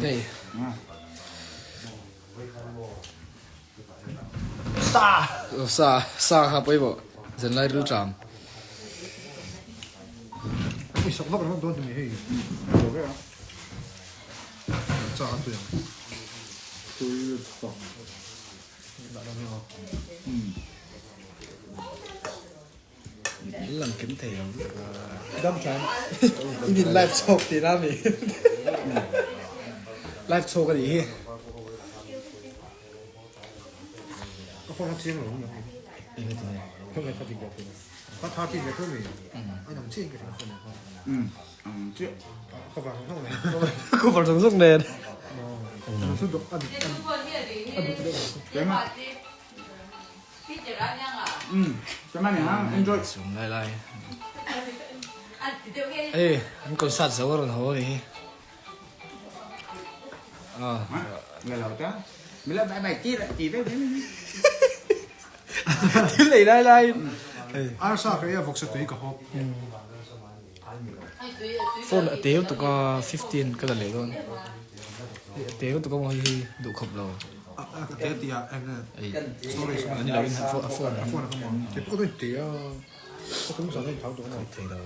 Hei. Sa. Sa sa kha pawimawh zanlai ril ṭam. I sak vak ringawt dawn timi hei. Cha an tui ang. Tui tak. Dah dawn hi aw. Lang kim thei lo. Dam than. In in live chhawk tih na mi. Live chhawk a nih hi. Ka phone a chiang lo ang. Eng ti nge? Ka ngai kha dik lo thei. Ka tha ti ve tho mi. A nang chiang ka hria phone kha. Um ang chiah. Ka vang zawng nen. Cover zawng zawng nen. Chu dok a dik a dik deuh. Kema. Um kema ni hang enjoy. Sum lai lai. Ei an concert zo a rawn haw a nih hi. Ah. Người lâu ta. Mình là bài bài chi lại chi đấy. Thil ei lai lai. Arsa ka ia vawksa tui ka hawp. Phone a teu tuk a 15 ka la leh dawn. A teu tuk a maw hei hi duh khawp lo. A te tia eng storage ani lo in a phone a phone a maw. Ke pawh dawn tia. Ka tum sa dawn thau duh maw. Thei lo.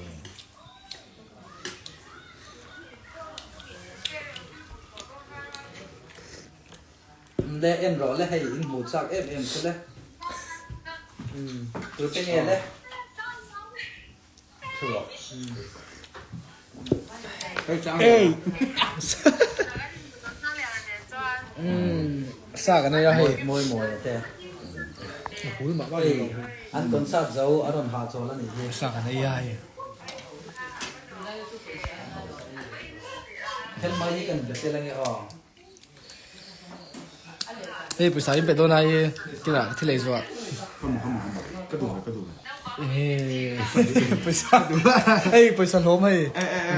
Le en rawh le hei in hmuh chak em em chu le. Tute nge le? Ei! Sa kan ei a hei. Mawi mawi a te. Hei an concert zo a rawn hahchawl a nih hi. Sa kan ei a hei. Helmai hi kan be tel ange aw. Hei pawisa in pe dawn a i kila thil ei zuah. Ka duh ve ka duh ve. Pawisa hei pawisa hlawm hei.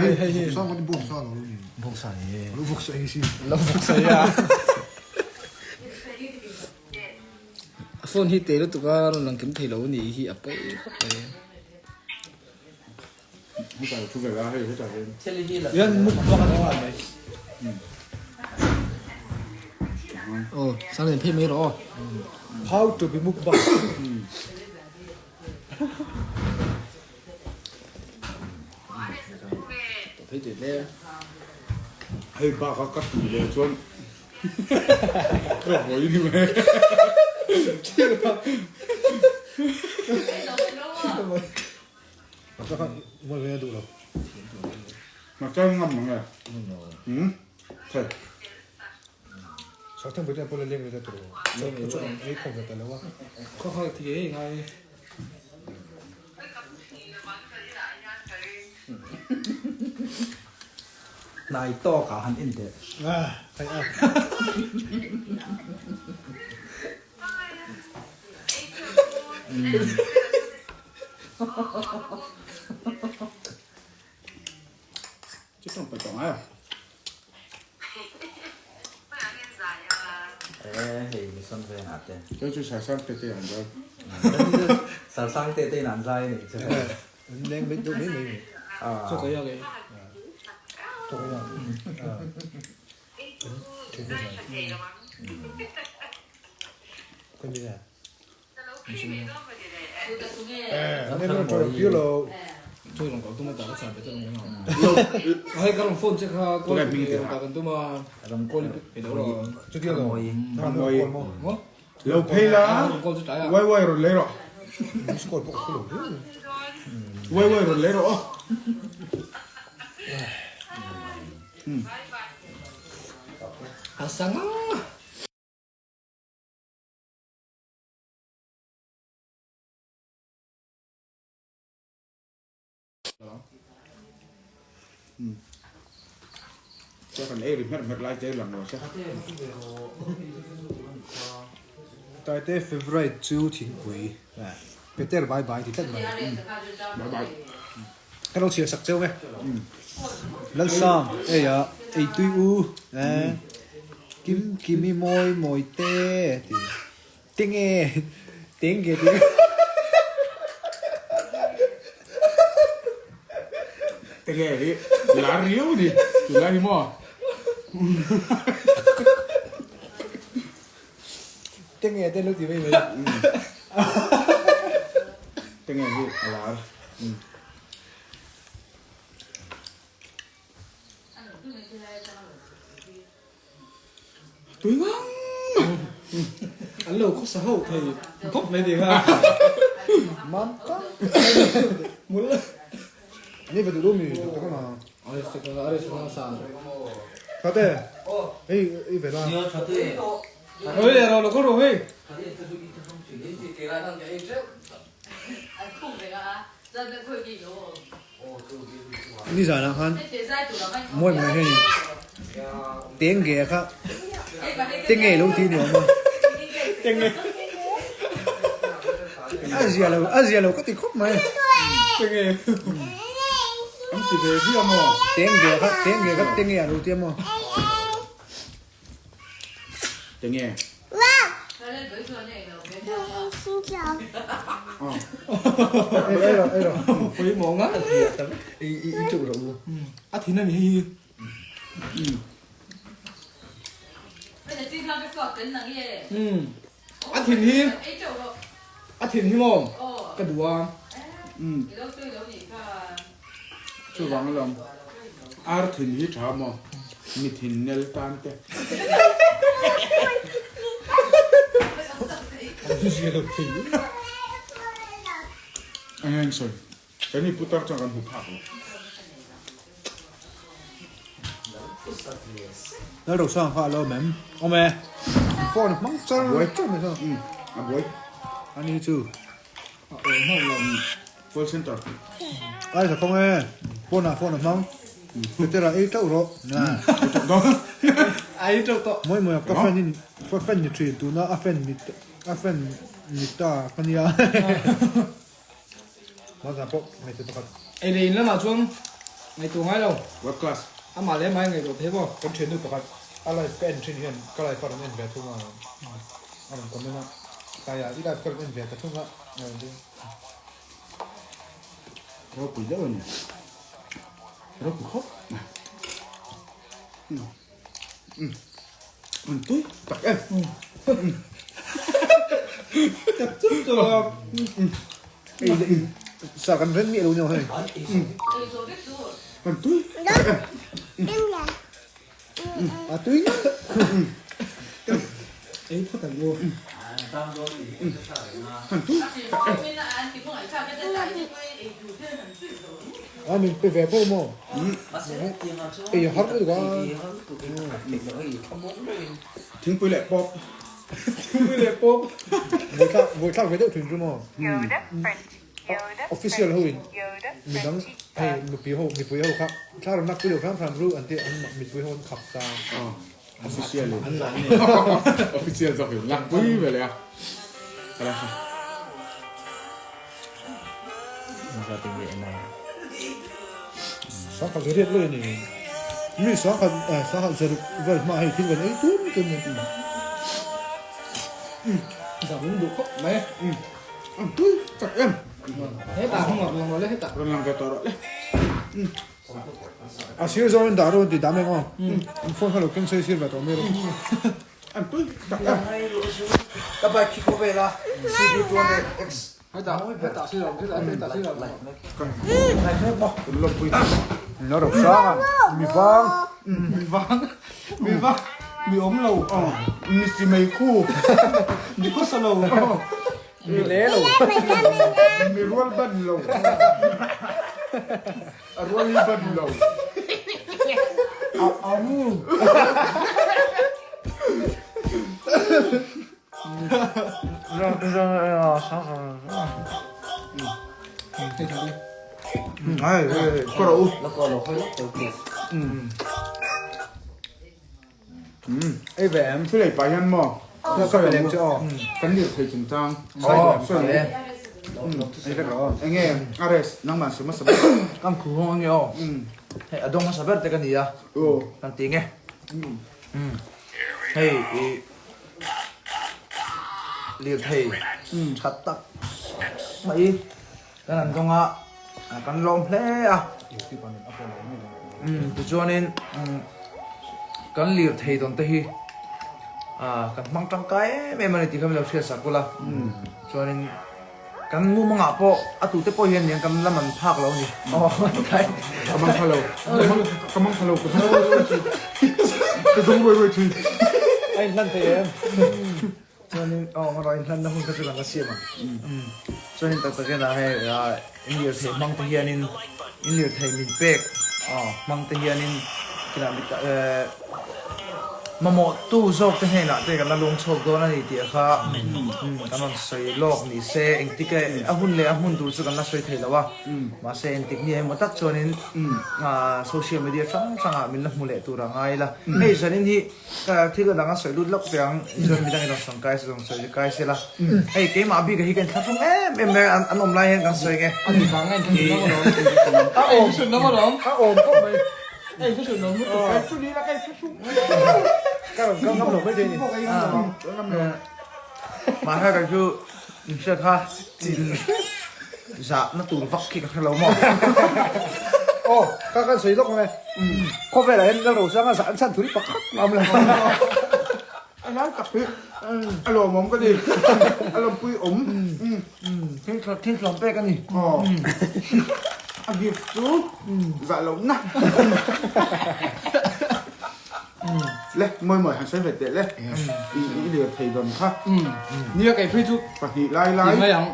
Hei hei hei. Sang kan bawng sa lo ni. Bawng sa ni. Lo vawk sa ei si. Lo vawk sa ei a. Phone hi te lutuk a rawn lang kim thei lo ni hi a pawi khawp mai. Yan mukbang a ni nghal mai. Aw, sang nen phei mai rawh aw. How to be mukbang. Phei tui hle. Hei bak a ka tui leh chuan ka vawi ni mai. Hmarcha ngam ang e. Umm thei. Hnai tawk ah han en teh. Hei mi sawn vengah te. Chu chu Sarsang te te an zai. Sarsang te te in an zai a nih chu hei. Leng mai deuh mai mai mai. Chaw ka iak e. Chaw ka iak. Kan ni a. Lo phei la, wai wai rawn lei rawh. Wai wai rawn lei rawh aw. A sang a. Cho kan ei ri hmer hmer lai te lang lo se. Taite favorite chu thingpui. Peter bye bye ti tlat mai. Bye bye. Ka lo chhiar sak cheu e. Lalsang ei a ei tui u eh Kim Kimi mawi mawi te ti. Tinge tenge ti. Tenge hi lar riau ni tunlai hi maw. Tenge te lo ti mai mai. Tenge hi a lar. Tui ngang mai. An lo khawsa ho thei khawp mai ti kha. Mam ka. Mul. Ni ve duh mi duh tak ma. Are se ka are se ka sa. Thate. Ei ei ve la. Oi le ro lo ko ro hei. Nizanah khan mawi mai hian in teng ge kha teng nge lo ti ni awm a a zia lo a zia lo ka ti khawp mai An ti ve ziah maw? Teng ge kha teng ge kha teng nge a lo ti a maw? Tenge? A thin a ni hi. A thin hi a thin hi maw ka duh a. Chuvang alawm ar thin hi tha maw mi thin nel tan te. Eng eng sawi kan i putar chuan kan hmu phak lo. Lalrosang kha a lo awm em? Awm e. Phone a hmang char char mai kha. A buai. Ani chu. A awm hauh lo. Call center. Ai tha khawng e. Phone ah phone a hmang. Petera ei teuh rawh. Ai teuh tawh. Mawi mawi a ka fan in ka fan ni thin tuna a fan ni a fan ni ta ka nia. Hmanah pawh hmeichhe pakhat. Ei leh in lamah chuan ngaihtuah ngai lo. What class? Amah leh amah in ngaihtuah thei maw? Kan thiannu pakhat a live ka en thin hian ka live a rawn en ve thung a, a rawn comment a, Tlaiah i live ka rawn en ve ta thung a, a rawn ti. Ropui deuh a ni. Ropui khawp mai. An tui tak em. Tak chup chup a. Ei leh in sa kan ren miah lo nia hei. An tui tak em. A tui ngei. Ei phawt ang u. An tui tak em. A min pe ve pawh maw? Ei a har lutuk a. Thingpui leh pawp. Thingpui leh pawp. Buaithlak buaithlak ve deuh thin chu maw? Official ho in midang hei mipui ho mipui ho kha thla rawn lak pui lo hram hram ru an ti an mipui ho an khap ta. Official in official zawk in lak pui ve leh a. Sangkhat zariat lawih a ni. Mi sangkhat sangkhat zaruk vel hma hei thil kan ei tum tum a ni. Zah min duh khawp mai. An tui tak em. Hetah hmang lang rawh le hetah. Rawn lang ve tawh rawh le. A sir zawng in dah rawh an ti dam eng aw. An phone kha lo keng sei sir ve tawh mai rawh. An tui tak em. Ka bike khi khawvel a CB200X. Hetah hetah sir ang hetah hetah sir ang. Na ro sang a mi vang. Mi vang mi vang mi awm lo. Mi si mei khu. Mi khawsa lo. Mi le lo. Mi rual ban lo. A rual hi ban lo. A a mu. Ai Có rượu. Ei ve em. Thil ei pah hian maw? Ka sawi lem che aw. Kan lir thei chungchang. Sawi lem. Ei vek rawh aw. Enge Ares nangmah sawi hmasa ber. Kan khu hawng ange aw. Hei a dawng hmasa ber te ka ni a. Kan ti nge. Hei i lirthei that tak mai kan han dawng a kan lawm hle a. YouTube an upload lo ni lo. Tichuanin kan lirthei dawn te hi kan hmang tangkai em em a ni tih kha min lo hriat sak ula. Chuanin kan mumangah pawh a tute pawh hian niang kan la man phak lo a ni. Ka mang pha lo. Ka mang pha lo. Ka zawng ruai ruai thin. A inhlan thei em? Chuanin aw ka rawn inhlanna hun kha chu kan la siam ang. Chuanin tak takin ah hei in lirthei hmang te hianin in lirthei min pek aw hmang te hianin kinah mit eh mamawh tu zawk te hnenah te kan la lung chhuak dawn a ni tih kha kan rawn sawi lawk ni se engtik e a hun leh a hmun tur chu kan la sawi thei lo a mahse engtik ni emaw tak chuanin social media hrang hrangah min la hmu leh tur a ngai la hei zanin hi Thil a dang a sawi lut lawk teh ang, chuan midang in rawn sawn kai se zawng sawi kai se la. Hei keimah bik a hi ka inthlahrung em em mai a, an awm lai hian kan sawi nge. A ni vang a inthlahrung nawm alawm. A awm inthlahrung nawm alawm. A awm khawp mai. A inthlahrung nawm lutuk. Kai chu ni la ka inthlahrung. Ka rawn kal ngam lo mai thei ni. Mahse kei chu inhriat kha chin zahna tur vak khi ka hre lo maw. Aw ka kan sawi lawk ang e. Khawvelah hian Lalrosanga zah an chhan thuri pakhat mah awm lo. A lai tak hi a lawmawm ka ti. A lawmpui awm. Thil thil tlawm pek a ni. Aw. A gift chu zah lohna. Le mawi mawi han sawi ve teh le. I i lir thei dawn kha. Nia kei phei chu pahnih lai lai. Ti mai ang.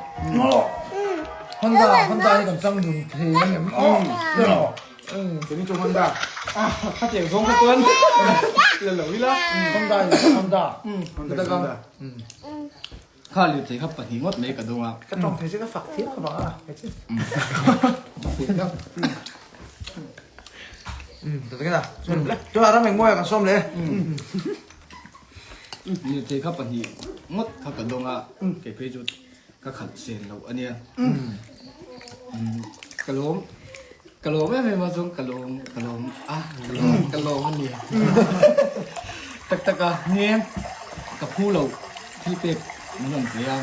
Honda Honda hi kan chang dun thei a ngem aw. Keni chu Honda. Khatiang zawng kha chuan la lo ila. Honda hi Honda. Honda Honda. Kha lir thei kha pahnih ngawt mai ka dawng a. Ka tawng thei che ka fak thiam ka bang a. Tuna ram engmawi ah kan sawm leh e. Lir thei kha pahnih ngawt kha ka dawng a. Kei phei chu ka khalh sen loh a nia. Ka lawm ka lawm em em a chuan ka lawm ka lawm a ka lawm ka lawm a ni. Tak tak a nia ka phu loh thil pek min rawn pe a,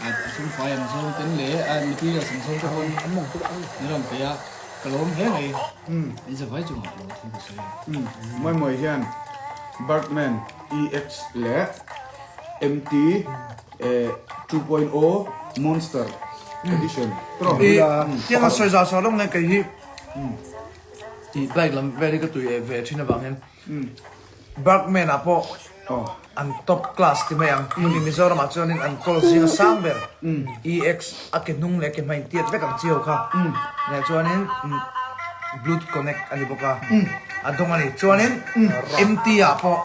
a sum fai ang zawng ten leh a materials ang zawng te pawn min rawn pe a ka lawm hle mai. In zavai chungah lawm thu ka sawi a. Mawi mawi hian Bergman EX leh MT 2.0 Monster Edition tawh. I tiang a sawi zau sawi lawk nge kei hi i bike lam vel hi ka tui eh ve thin avang hian Bergman ah pawh an top class ti mai ang hemi Mizoram ah chuanin an kawl zing a sang ber EX a ke hnung leh ke hma intiat vek ang chi ho kha leh chuanin Bluetooth connect a ni bawk a a dawng a ni chuanin MT ah pawh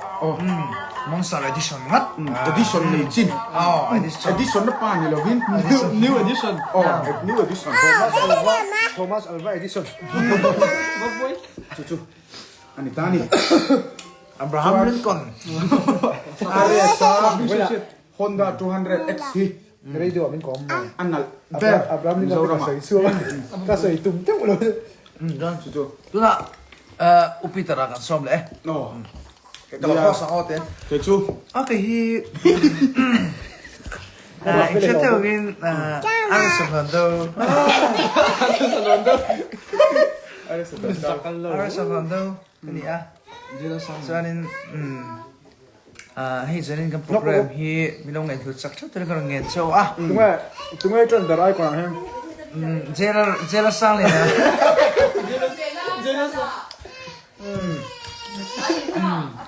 Monster edition ngat. Edition nei chin. Aw edition. Edition na pa ni lovin. New edition. Aw new edition. Thomas Alva Thomas Alva Edison. Chu chu ani ta ni. Abraham Lincoln. RSA Honda 200X hi Radio ah min kawm mai. A nalh ber Abraham Lincoln Mizoram ka ah. sawi chu ka sawi tum teuh lo. Chu chu. Tunah U Peter ah kan sawm leh e. Aw. Ka lo haw sang aw te. Kei chu. A kei hi in hre teuh in Arisa Hlando. Arisa Hlando ka ni a. Chuanin hei chuanin kan program hi min lo ngaihhlut chak theuh turin ka rawn ngen cheu a. Tunge tunge ṭan ber icon ah hian. Jailer Jailer Sangliana.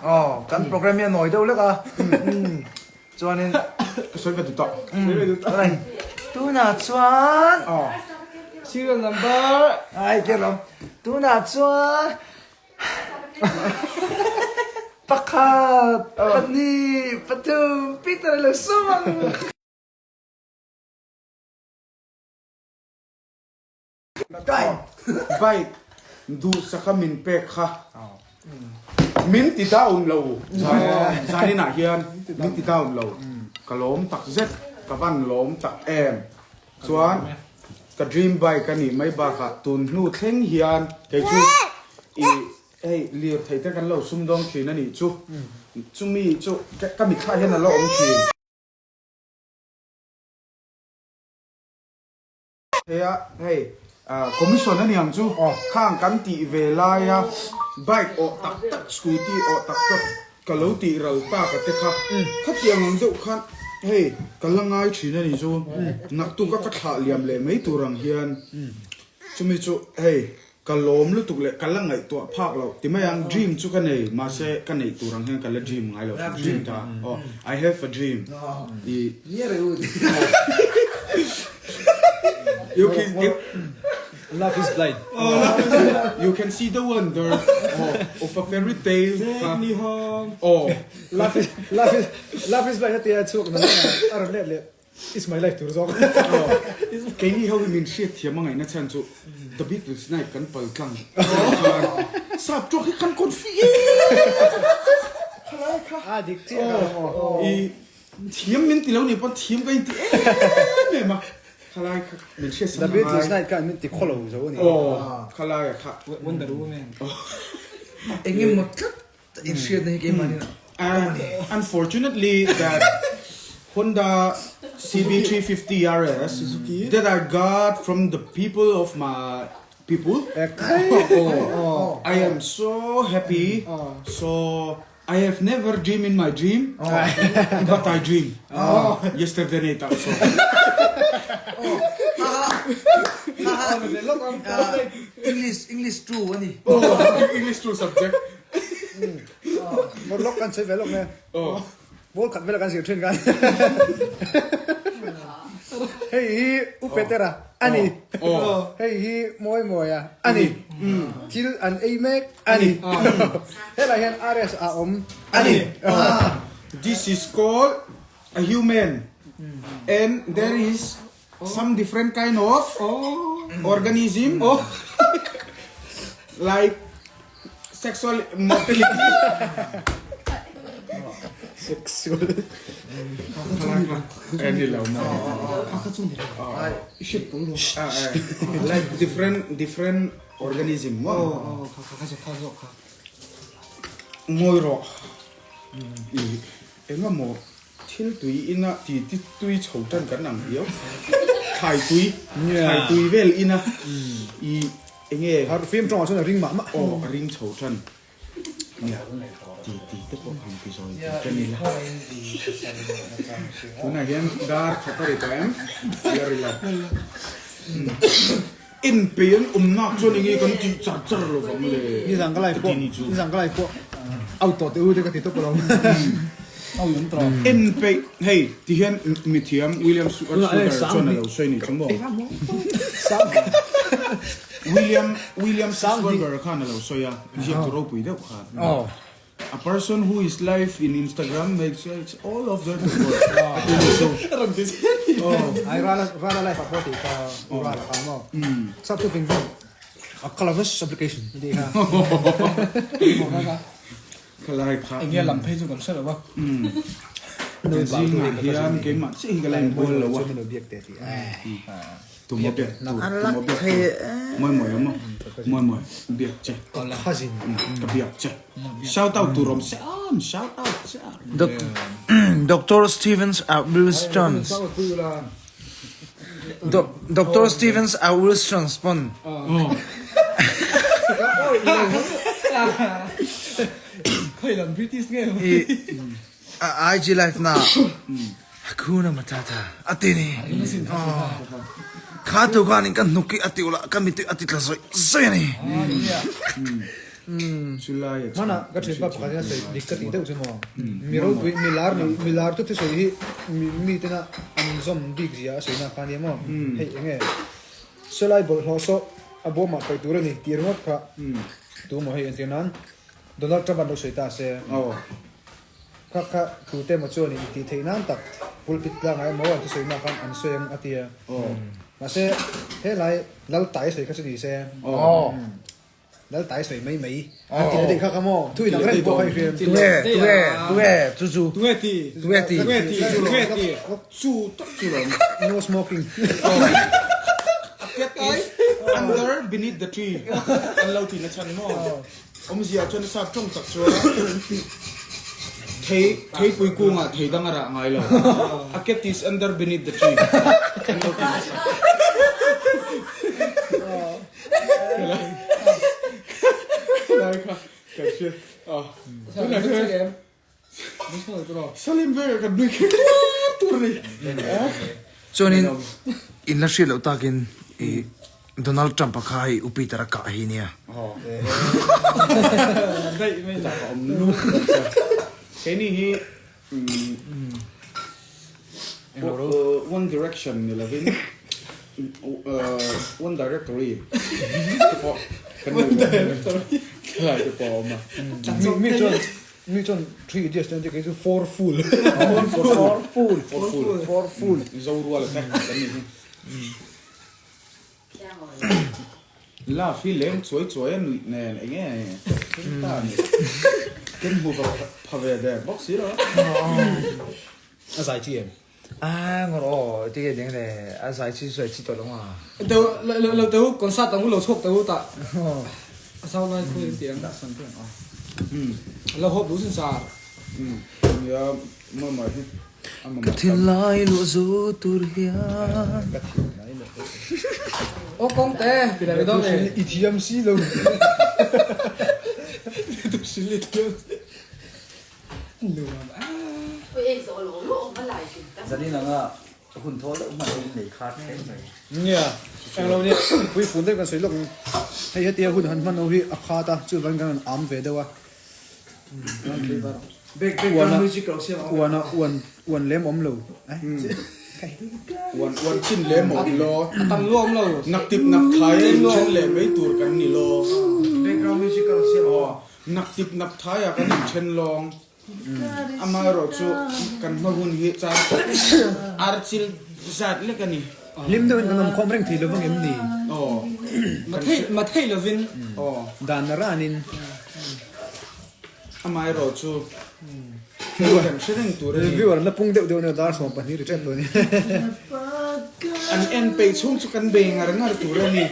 Aw kan program hi a nawi deuh lek a chuanin Ka sawi ve duh tawh. Tunah chuan Aw. Serial number. Ai ke lo. Tunah chuan pakhat, pahnih, pathum, Peter lo sawm ang. Bike duhsaka min pek kha min ti down lo zaninah hian min ti down lo ka lawm tak zet ka van lawm tak em chuan ka dream bike a nih mai bakah tun hnu thleng hian kei chu i hei lirthei te kan lo sumdawng thin a nih chu chumi chu ka mitthla hian a la awm thin. Heia hei Commission a niang chu khang kan tih ve laia bike awh tak tak scooty awh tak tak ka lo tih ral tak a te kha khatiang ang deuh khan hei ka la ngai thin a ni chu naktuk a ka thlah liam leh mai tur ang hian chumi chu hei ka lawm lutuk leh ka la ngaihtuah phak loh ti mai ang dream chu ka nei mahse ka neih tur ang hian ka la dream ngai lo dream ta aw I have a dream i You can you, Love is blind. Oh, you can see the wonder oh, of a fairy tale. Take me home. Oh, Love is love is love is blind atia chhuak na a rawn let leh It's my life tur zawk. Keini ho hi min hriat thiam a ngaihna chhan chu The Beatles night kan pal tlang sap tawk hi kan confi em khalai kha. A dik chiah ka rawng aw. I thiam min ti lo ni pawn thiam ka inti em em a khalai kha min hriat The Beatles night khan min ti khaw lo zo a ni. Aw khalai a kha. Wonder Woman. Engemaw tlat inhriatna hi keimahni And unfortunately that Honda CB350 RS Suzuki that I got from the people of my people. Oh, I am so happy. So I have never dreamed in my dream, but I dream. Yesterday night also. English English true a ni. English true subject. Mawt lawk kan sawi ve lawk nge. Ball khat vela kan zir thin khan. Hei hi U Petera a ni. Hei hi Mawi Mawia a ni. Thil an ei mek a ni. Helai hian RS a awm a ni. This is called a human and there is some different kind of organism like sexual motility. Sexual. Any lo mo. Like different different organism mo. Ngawi rawh. I engemaw Thil tui ina ti ti tui chho tan kan ang viau. Thlai tui, thlai tui vel ina i enge. Har film tawngah chuan a ring mah mah. Aw a ring chho tan. Nia ti ti te pawh han ti zawi ti tan ila. Tunah hian dar khat a ri tawh em? La ri lo. En pe an awm nak chuan enge kan tih char char lo vang le. Nizan ka live pawh nizan ka live pawh out tawh teh u te ka ti tawp alawm. En peih hei ti hian mithiam William Sugar chuan a lo sawi ni chu maw? William William Sugar khan a lo sawi a ziak tu ropui deuh khan. A person who is live in Instagram makes all of the world a ti ni chu. Ai rala rala live a pawh tih kha u rala kha maw sap chu fing fing a calavesh application a tih kha. Khalai kha. Enge lam phei chu kan hre lo a. Zingah hian keimah chiah hi ka la inbual lo a. Tuma biak tur, tuma biak tur. Mawi mawi a maw? Mawi mawi biak che. Ka biak che. Shout out tur awm se am, shout out che a. Doctor Stevens a Wilsons Doctor Stevens a Wilsons pawn. Khawilam British nge. I IG live na Hakuna Matata a ti ni. Kha tu khan in ka hnuk hi a ti ula ka mitui a ti tla zawih zawih a ni. Hmana ka thianpa pakhat in a sawi dik ka tih deuh chu maw. Mi ropui mi lar ni mi lar tu thusawi hi mi tena an zawm bik zia a sawi na kha nia maw. Hei enge sawlai bawlhhlawh saw a bawmah paih tur a ni tih ringawt kha tu maw hei entir nan Donald Trump an lo sawi ta se. Kha kha tute emaw chuan in tih theih nan tak pulpit tlangah emaw an thusawi nak khan an sawi ang a ti a. Mahse helai lal tai sawi kha chu ni se. Lal tai sawi mai mai an ti leh daih kha kha maw thu inang reng pawh kha i hria em? Tunge tunge tunge chu chu Tunge ti tunge ti tunge ti tunge ti Chu tak chu lo No smoking. A cat is under beneath the tree an lo ti na chhan maw? Awmzia chuan a sap tawng tak chuan thei theipui kungah thei dang a rah ngai lo. A cat is under beneath the tree. An lo ti nasa. Salim vek kan nui kher tur ni. Chuanin in la hriat loh takin i Donald Trump a kha hei U Peter a kah hi nia. Keini hi One Direction ni lovin One Directory te pawh kan nei lo. Helai te pawh a awm a. Mi chuan mi chuan Three Idiots te an ti kei chu Four Fool. Four Fool. Four Fool. Four Fool. Zoruala te kan nih hi. Love hi leng chuai chuai a nuih nen eng nge thleng ta ni ken hmu va pha ve der bawk si lo. A zai chi em? A ngawr aw ti ke ding le a zai chi zai chi tawh lo nga. Teu lo teu concert ang u lo chhuak teu tah a sau lai khawi an ti ang. Lo hawp duh sin sa. Nia mama hi. Ka thinlai luah zo tur hian. Aw kawngte ti leh mai dawn e. I thiam si lo. Sil i thiam si. Nuam a. Zanin anga hun thawl deuh hman in nei khat hle mai. Nia, englo nia, pui fun deuh kan sawi lawk ang. Hei hetia hun han hman ho hi a khat a, chuvangin kan rawn am ve deuh a. Uan a uan uan lem awm lo. Uan uan chin lem awm lo. A tam lu awm lo. Nak tip nak thai a in then leh mai tur kan ni lo. Aw, nak tip nak thai a kan in then lawng. Amaherawhchu kan hma hun hi char archil zat lek a ni. Hlim deuhin kan awmkhawm reng thei lovang em ni? Aw. Mathei lovin. Aw. Dan a ranin. Amaherawhchu hei kan hre reng tur a ni. Reviewer la pung deuh deuh nia dar 12 ri ṭep lo ni. An en peih chhung chu kan bei ngar ngar tur a ni.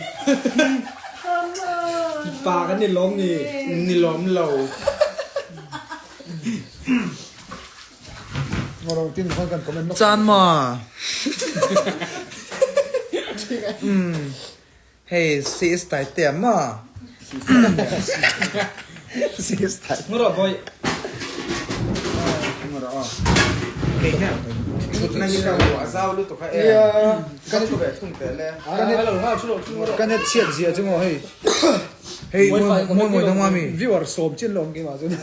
Pa kan ni lawm ni. Ni lawm lo. Chan maw? Hei sis tai te maw? Sis tai. Ngawrh ah boy. Ngawrh ah. Kei hian thutna hi ka ruah zau lutuk a em. Ka thu ve thung tel e. Ka net chhiat zia chu maw hei. Hei mawi mawi dang mami. Viewer sawm chin lo ang keimah chuan.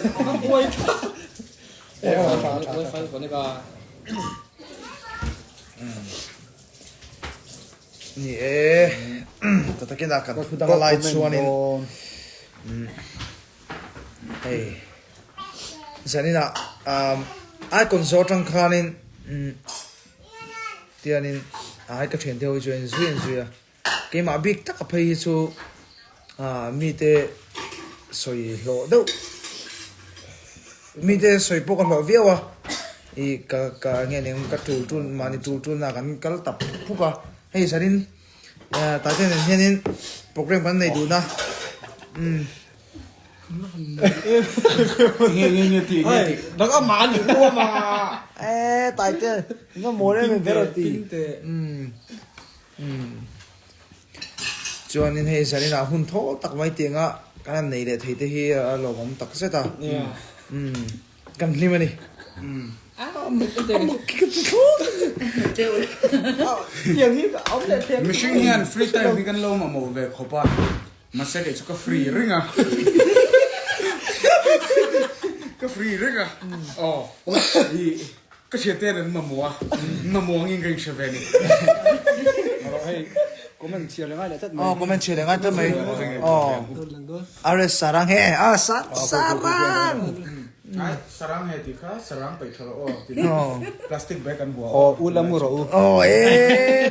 Wifi connect a. Ni e ta takin a kan thu dang lai chuanin hei zanin ah icon zawh atang khanin tianin ai ka thian te ho hi chuan zui an zui a. Keimah bik taka phei hi chu mite sawi hlawh deuh, mite sawi pawh ka hlawh viau a, ih ka ka nge ning ka tul tul mahni tul tul na kan kal tap phuk a, hei zanin tate nen hianin program kan nei dun a umm. Nge nge nge ti nge ti. Dang a mah ni u ama. E tate nga mawl em em ber a ti. Umm. Umm. Chuanin hei zaninah hun thawl tak mai tianga kan han nei leh thei te hi a lawmawm tak zet a. Umm. Kan hlim a ni. Umm. Mihring hian free time hi kan lo mamawh ve khawp a, mahse kei chu ka free reng a. Ka free reng a. Aw. Ih. Ka hriat te an mamawh a, mamawh angin ka inhre ve ni. Rawh hei comment chhiar leh ngai leh tlat mai. Aw comment chhiar leh ngai tlat mai. Aw RS sarang he a sa sarang. Ai sarang he tih kha sarang peih tha rawh aw tih plastic bag an hua aw. Aw u lam u rawh u. Aw e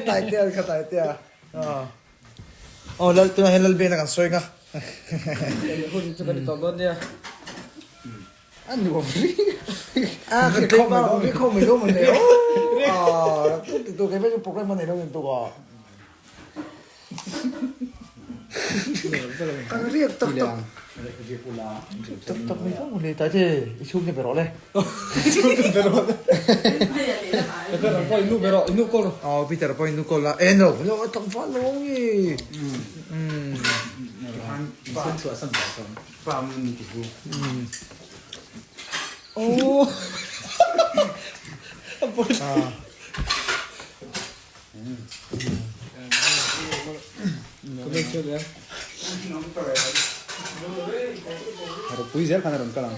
taitea kha taitea. Aw lal tunah hian lalbena kan sawi nga. Hun chu kan ni tawh dawn nia. A nuam ri. A kan tlei ba ri kho mai lo man le. A tu ti tu ke pe program man nei lo in tu ka. Kan riak tak tak. Tak tak mai lo le tai te i chhung te bero le. Peter pawh inu bero inu call. Oh Peter pawh inu call la. Eh no lo tak va lo ngi. Um. Pa mun ti hu. Oh. Ropui zel khan a rawn kal ang.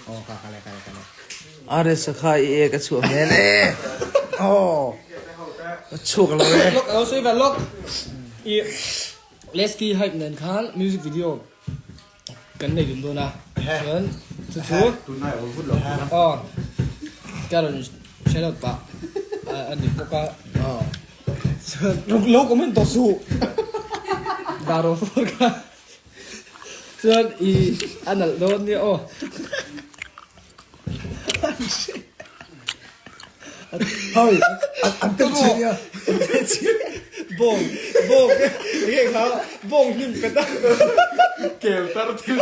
Aw kha kha le kha le kha le. RS a kha i ek a chhuah hmel e. Aw. A chhuak lo e. Lok alo sawi ve lok. I Lesky hype nen khan music video kan nei dun dawn a. Chuan chu chu Tunlai a vut lo. Aw. Ka rawn hre lo pah a ni bawk a. Aw. Chuan lo comment tawh suh. Dar aw fur kha. Chuan i a nalh dawn nia aw. Hoi an tel chi nia. Bawng bawng enge kha bawng hnim pet a. Kel tar thil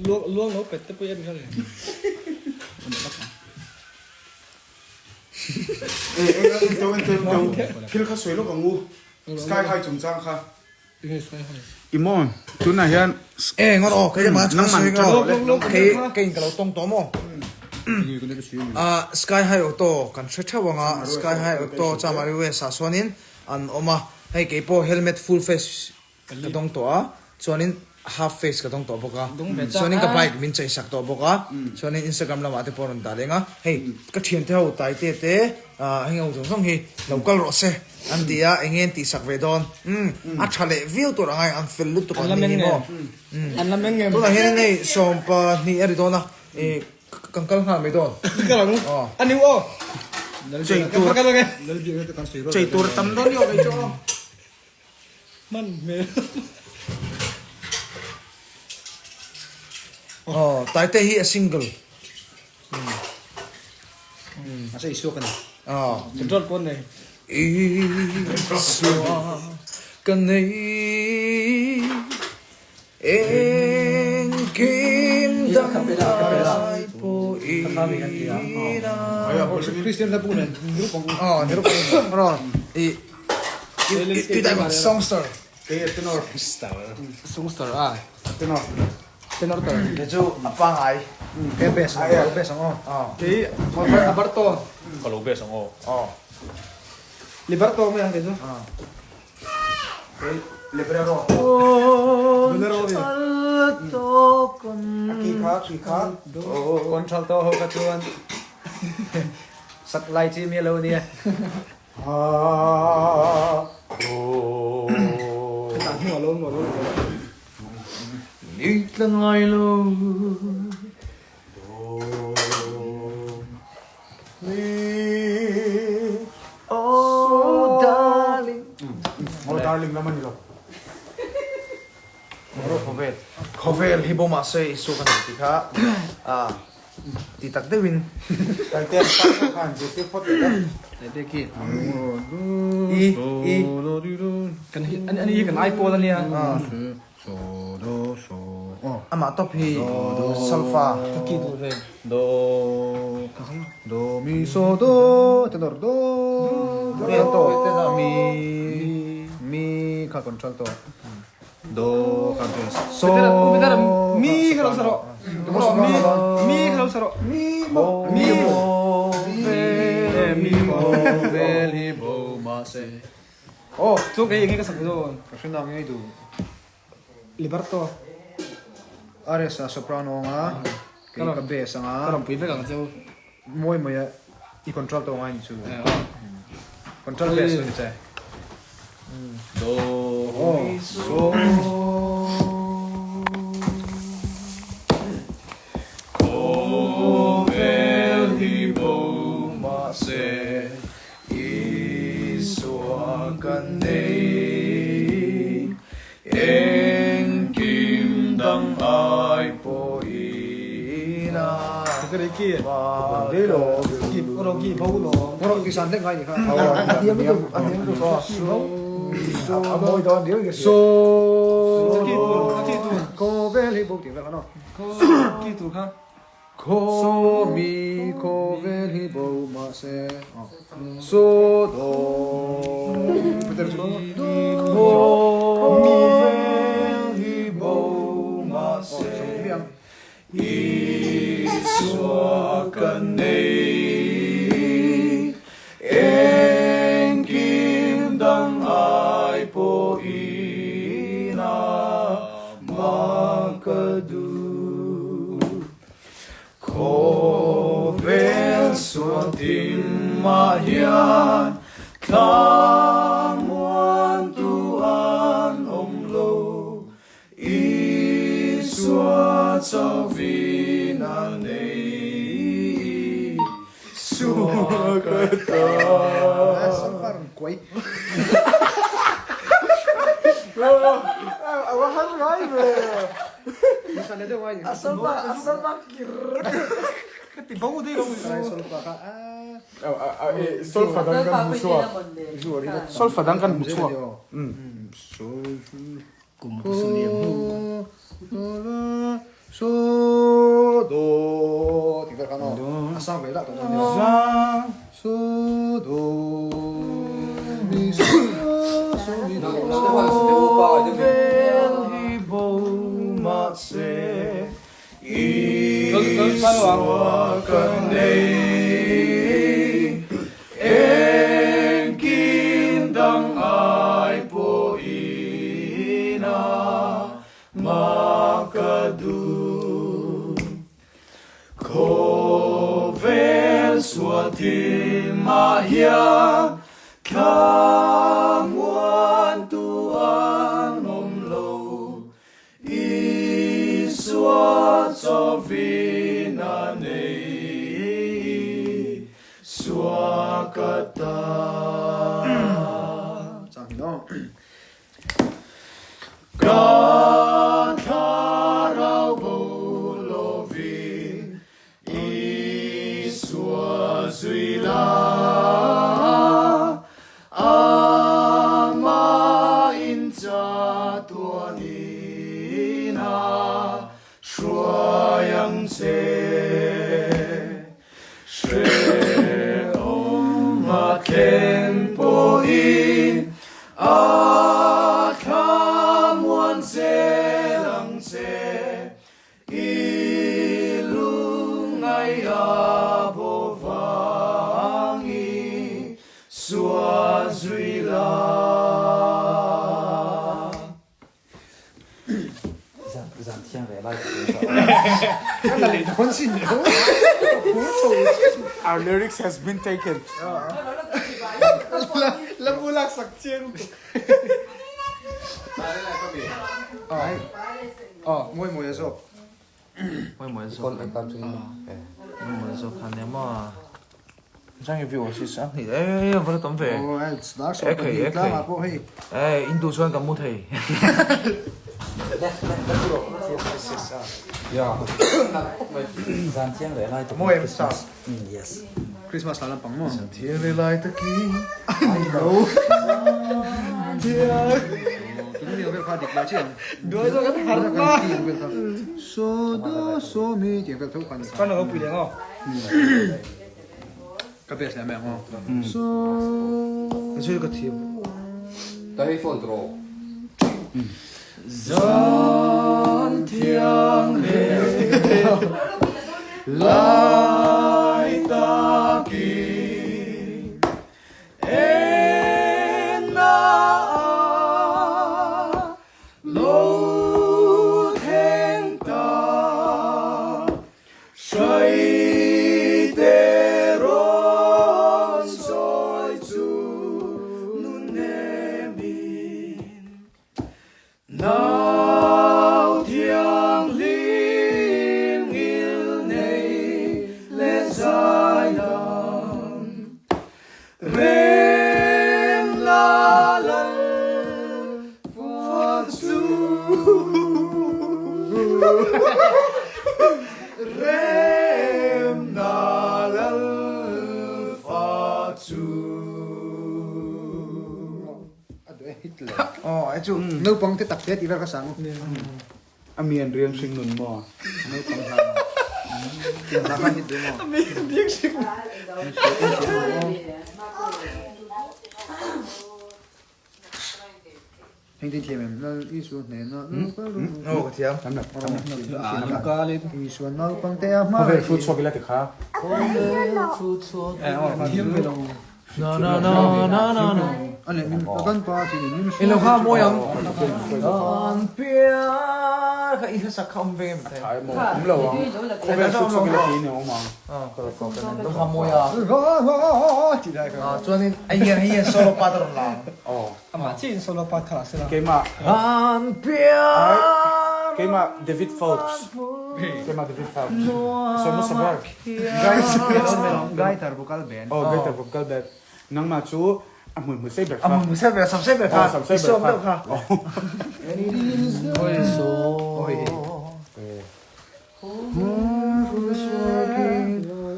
Luang luang lo pet te pawh i en kha le. Thil kha sawi lawk ang u, Sky High chungchang kha. I maw tunah hian E ngawt aw kei mah nangman sawi tha ngawt le kei kei in ka lo tawng tawh maw ah Sky High Auto kan hre theuh anga Sky High Auto Chamari West ah chuanin an awm a hei kei pawh helmet full face ka dawng tawh a chuanin half face ka dawng tawh bawk a chuanin ka bike min chei sak tawh bawk a chuanin Instagram lamah te pawh a rawn dah leng a hei ka thiante ho taite te ah heng ho zawng zawng hi lo kal rawh se an ti a eng nge an tih sak ve dawn umm a tha leh viau tur angai an fel lutuk an ni hi maw umm tunah hian hei sawmpa hnih a ri dawn a ih kan kal nghal mai dawn kal ang a ni aw chei tur chei tur tam dawn ni aw kei chu aw. Hman hmel. Aw, Taite hi a single. A se Isua ka nei. Aw. Control pawn nei. Isua ka nei. Engkim dang ai pawh ina. Christian hla bu nen nirup ang u. Aw, nirup ang u. Rawn i i dai songster. Kei a tenor. Songster a. Tenor. Tenor tar. Kei chu a pangai. Kei a best ang aw. Best ang aw. Kei Alberto. Ka lo best ang aw. Aw. Liberto mai ang kei chu. Librero. Ki kha ki kha. Contralto ho kha chuan sak lai chi mi lo nia. Ni tla ngai lo. Oh darling. Oh darling lam a ni lo. Khawvel. Khawvel hi bawm ah se Isua ka nei tih kha ah ti tak deuh in. Taite an pa pawh khan zirtir phawt leh ta. Taite khi. I i. Kan hi ani hi kan ai pawl ania. So do so aw. Amah tawp hi solfa. Ka ki duh ve. Do do mi so do tenor do do mi mi kha contralto do kha bass so mi kha lo sa rawh mi mi kha lo sa rawh mi mo mi mo mi mo vel hi bo ma se Aw, chu kei enge ka sak dawn? Ka hre nang ngei duh. Liberto. RS a soprano anga, kei ka bass anga. Ka rawn pui vek ang cheu. Mawi mawi a i contralto anga ni chu. Contral bass chu ni che. Do mi so. Khawvel hi bo mahse Isua ka nei, engkim dang ai pawhin a Khaw mi khawvel hi bo mahse So do Khawvel hi bo. ka nei Engkim dang ai pawhin a mah ka duh Khawvel sual thim mah hian thlamuantu an awm lo Isua chauhin a nei Isua ka ta. Solfa dang kan hmu chhuak. Solfa dang kan hmu chhuak. Kum pusuliam hnu. So do tih vel khan aw a sang ve lah tawh dawn nia. So do mi so so mi do. Khawvel hi bo mahse Isua ka nei, engkim dang ai pawhin a mah ka duh. Khawvel sual thimah hian thlamuantu an awm lo, Isua chawin a nei Isua ka ta. Ka thlarau bo lovin Isua zui la, Amah in chatuan in a hruai ang che. Hrehawm a thlen pawhin a thlamuan zel ang che. I lungngai a bo vang i sua zui la. Zan thiang ve lai Our lyrics has been taken. Aw, mawi mawi a zawk. Mawi mawi a zawk. Mawi mawi a zawk khan nia maw. Chang i view si sang hi e va la tam ve. Aw, e dar sawm pahnih tlang ah pawh hei. E in duh chuan ka mu thei. Zan thiang leh lai takin Mawi em sa. Yes. Christmas hla lampang maw. Zan thiang leh lai takin. Ni lo. Tuna mi vel kha dik lo chiang. Duai zawk an har ma. So do so mi tiang vel tho khan. Kan lo pui leng aw. Ka best leh mai ang aw. So Zui ka thiam. Ta hei phone tawh rawh. Zan thiang leh lai takin enna a lo thleng ta. Hraite rawn sawi chu nun nemin Nau thianghlim ngil nei leh zai lam Rem la lal fuan chu Rem na lal fa chu. Aw e chu naupang te tak te tih vel ka sang. A mi an riang hring nun maw? Naupang hla tiang hla khan hit duh maw? A mi an riang hring nun. Heng te thiam em? Lal Isua hnena lo kal rawh u. Aw ka thiam. Isua naupangte a hma. Khawvel thu chhuak ila ti kha. Thiam ve lo. Na na na na na na. A leh min kan pa chi ni min Ilo kha mawi ang. An piar kha i hla sak kha awm ve em thei. Ai mo awm lo ang. Khawvel thu chhuak ila ti ni awm ang. Lo kha mawi a. Ti lai kha. Chuanin a hian hei hian solo part a rawn la ang. Aw. Amah chiah in solo part kha la sela. Keimah. An piar. Keimah David Phelps. Keimah David Phelps. Sawi hmasa ber. Guitar vocal band. Aw guitar vocal band. Nangmah chu a hmui hmui sei ber kha. A hmui hmui sei ber, sam sei ber kha. Aw sam sei ber kha. I sawm deuh kha.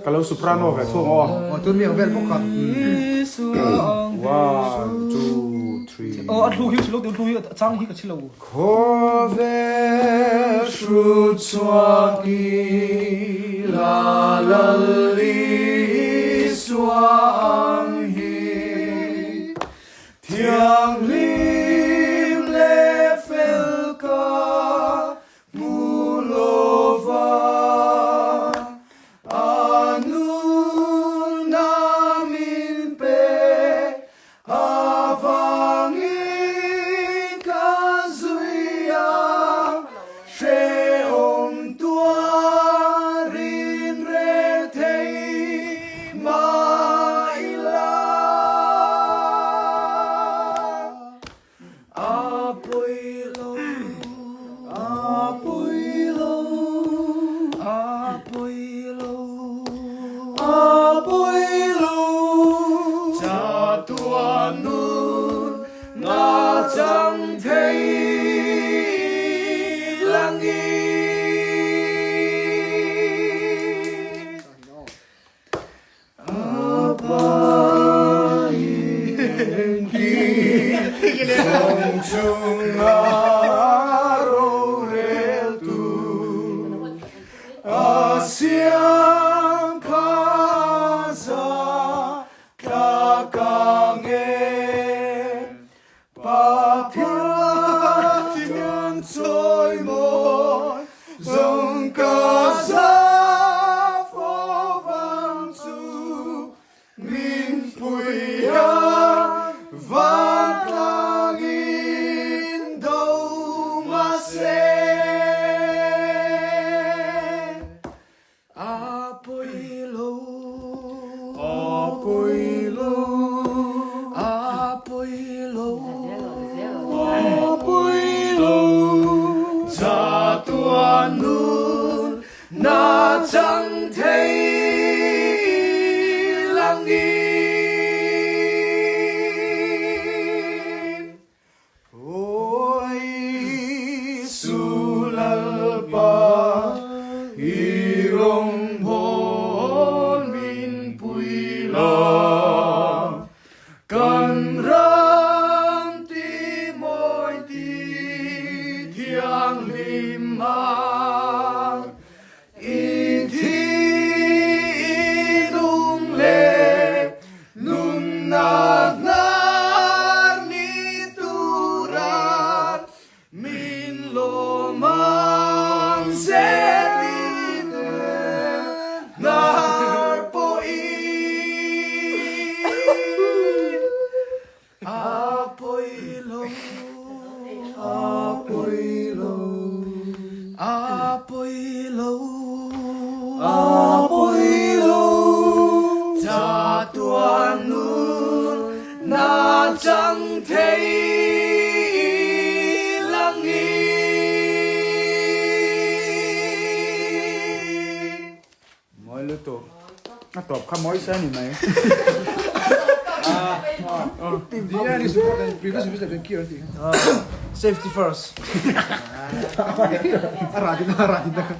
Ka lo soprano ve thung aw. Aw tun mi ang vel bawk kha. One, two, three. Aw a thlu hi chilo tun thlu hi a chang hi ka chilo. Khawvel hrut chhuak i la lal Isua ang hi Thianghlim leh fel ka hmu lo va, a nunna min pe Avangin ka zui a, hrehawm tuarin reh thei mah ila. A pawi lo, a pawi lo, a pawi lo, a pawi lo. Chatuan nun nga chang thei langin. Mawi lutuk. A tawp kha mawi se a ni mai. Safety first. A rah din a rah din kha.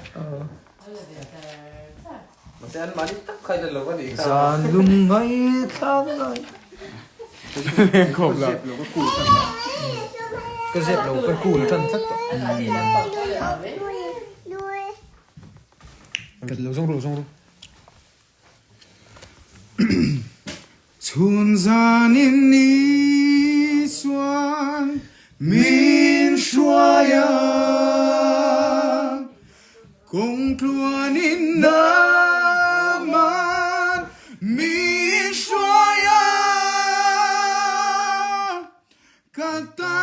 Mahse an mahni tak kha in a lo a nih kha. Zan lungngai thlang ngai. Lengkhawm la. Ka zep lo ka cool tan tlat tawh. Ka lo zawng ru lo zawng ru. Chhun zanin ni chuan min.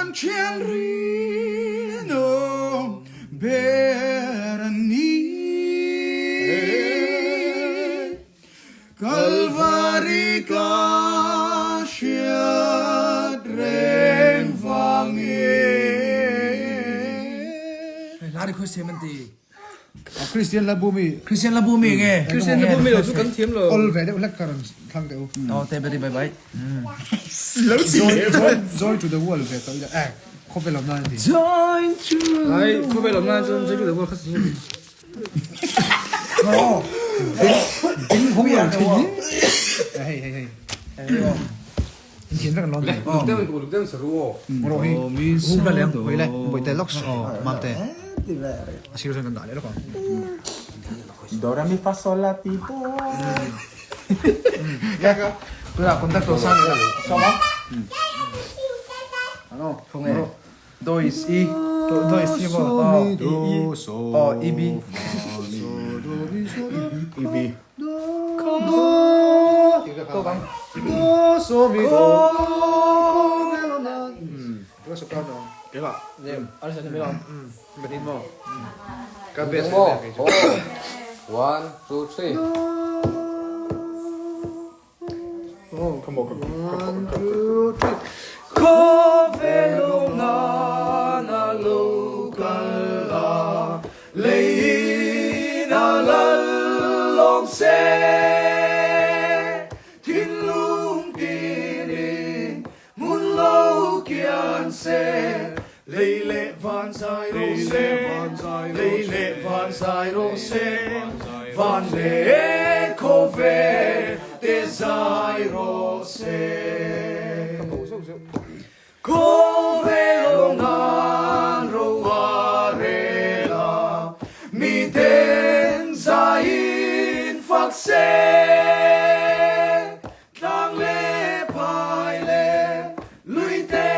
Kan thian rinawm ber a ni. Kalvari ka hriat reng vangin. Hla request thiam an ti. Christian Labumi. Christian Labumi nge? Christian Labumi lo chu kan thiam lo. Ol ve deuh hlek ka rawn thlang teh u. Oh, te beri bye bye. Join join to the world ve tawh ila eh khawvel awm nan a ti. Join to Ai khawvel awm nan chuan join to the world kha chu. Oh. Ding hong lo thin hi. Hei hei hei. In thian vek an lawn thei. Uluk deuh in uluk deuh in saru aw. Rawh hi hum la lem hawi le bawi te lawk mam te a sir chuan kan dah leh lawk ang. Do re mi fa sol la ti do. Tunah contact tawh sang ila. Sama. Ano? Khawng e. Do is E. Do is E maw? Do Oh, E B. E B. One, two, three. Khawvel awm nan a lo kal a, leiin a lal lawm se. Thinlung tinin hmun lo kian se, lei leh van zai rawh se, lei leh van zai rawh se, van leh khawvel te zai rawh se. Khawvel awm nan ro a rel a, miten zaiin fak se. Tlang leh phai leh lui te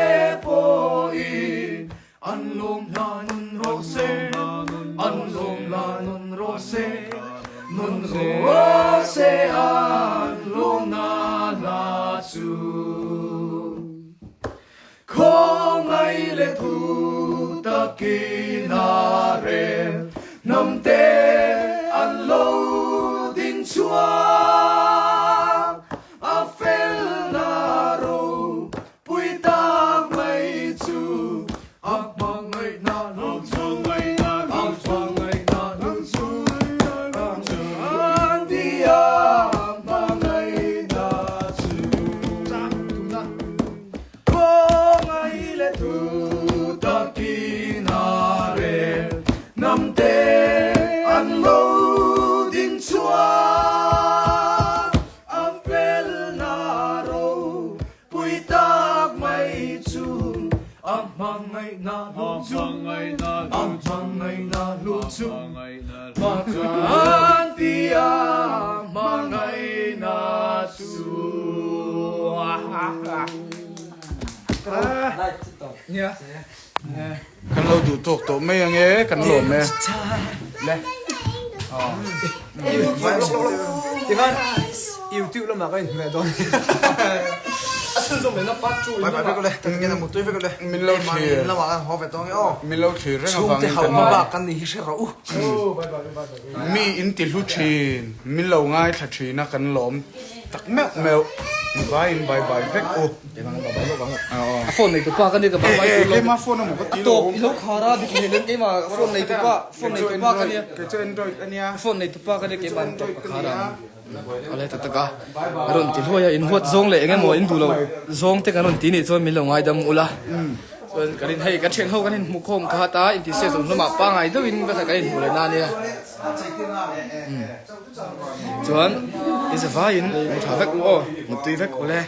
pawhin an lawm hla nun rawh se, an lawm hla nun rawh se, nun rawh se an lawmna hla chu. Khawngaih leh thu takin a rel, hnam te an lo ding chhuak, a felna ro pui tak mai chu a hmangaihna lo chu, a hmangaihna lo chu, an ti a hmangaihna chu. Khawngaih leh thu takin a rel, hnam te an lo ding chhuak, a felna ro pui tak mai chu a hmangaihna lu chu, a hmangaihna lu chu, Pathian tia hmangaihna chu. Kan lo duh tawk tawh mai ang e, kan lawm e. Le. Tikhan YouTube lamah ka inhmeh dawn. A chhunzawm lehna part 2 in Bye bye vek ule, kan ngen a mutui vek ule. Min lo thlir. Lamah kan haw ve tawh ang e aw. Min lo thlir reng avangin Chhungte kan hauh hmabak kan nih hi hre rawh u. Mi in ti hlu thin, min lo ngaithla thin a kan lawm tak meuh meuh. Vaiin bye bye vek u. A phone nei tupa ka ni ka bye bye tur lo. Keima phone emaw ka ti lo. A tawp i lo khar a dik leh lem keima phone nei tupa phone nei tupa ka nia. Kei chu android a nia. Phone nei tupa ka nia keima an tawp ka khar a. Awle tak tak a a rawn ti hluai a in huat zawng leh eng emaw in duh lo zawng te kan rawn ti nih chuan min lo ngaidam ula. Chuan kan in hei kan thian ho kan in hmuh khawm kha ta in ti se zawm hlawmah pangai deuhin ka kan in hmuh leh na nia. Chuan i zavaiin mu tha vek u aw, mutui vek u le.